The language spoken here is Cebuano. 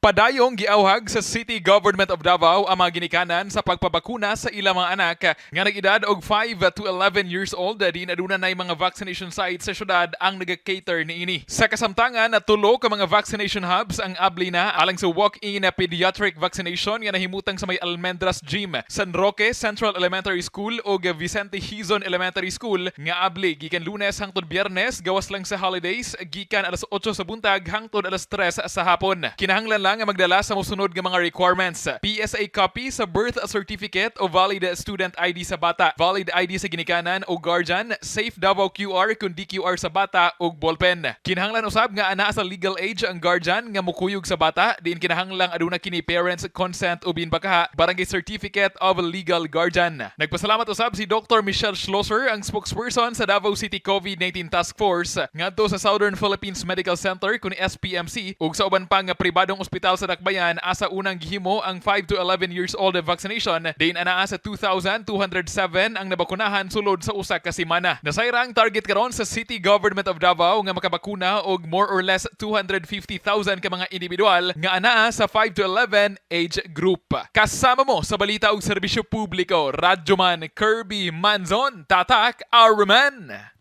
Padayong giawhag sa City Government of Davao ang mga ginikanan sa pagpabakuna sa ilang mga anak nga nag-edad og 5 to 11 years old, diin aduna nay mga vaccination sites sa syudad ang nag-cater niini. Sa kasamtangan, tulo ka mga vaccination hubs ang abli na alang sa walk-in pediatric vaccination nga nahimutang sa may Almendras Gym, San Roque Central Elementary School ug Vicente Hizon Elementary School nga abli gikan Lunes hangtod Biyernes, gawas lang sa holidays, gikan alas 8 sa buntag hangtod alas 3 sa hapon. Kinahanglan lang nga magdala sa mosunod nga mga requirements: PSA copy sa birth certificate o valid student ID sa bata, valid ID sa ginikanan o guardian, Safe Davao QR kung DQR sa bata ug ballpen. Kinahanglan usab nga ana sa legal age ang guardian nga mukuyog sa bata, diin kinahanglang aduna kini parents consent o biin bakaha barangay certificate of legal guardian. Nagpasalamat usab si Dr. Michelle Schlosser, ang spokesperson sa Davao City COVID-19 Task Force, ngadto sa Southern Philippines Medical Center kun SPMC ug sa uban pa nga pribadong ospital sa Dakbayan asa unang gihimo ang 5 to 11 years old vaccination, diin anaa sa 2,207 ang nabakunahan sulod sa usa ka semana. Nasayra ang target karon sa City Government of Davao nga makabakuna og more or less 250,000 ka mga individual nga anaa sa 5 to 11 age group. Kasama mo sa balita ug serbisyo publiko, Radyoman Kirby Manzon, Tatak Arman.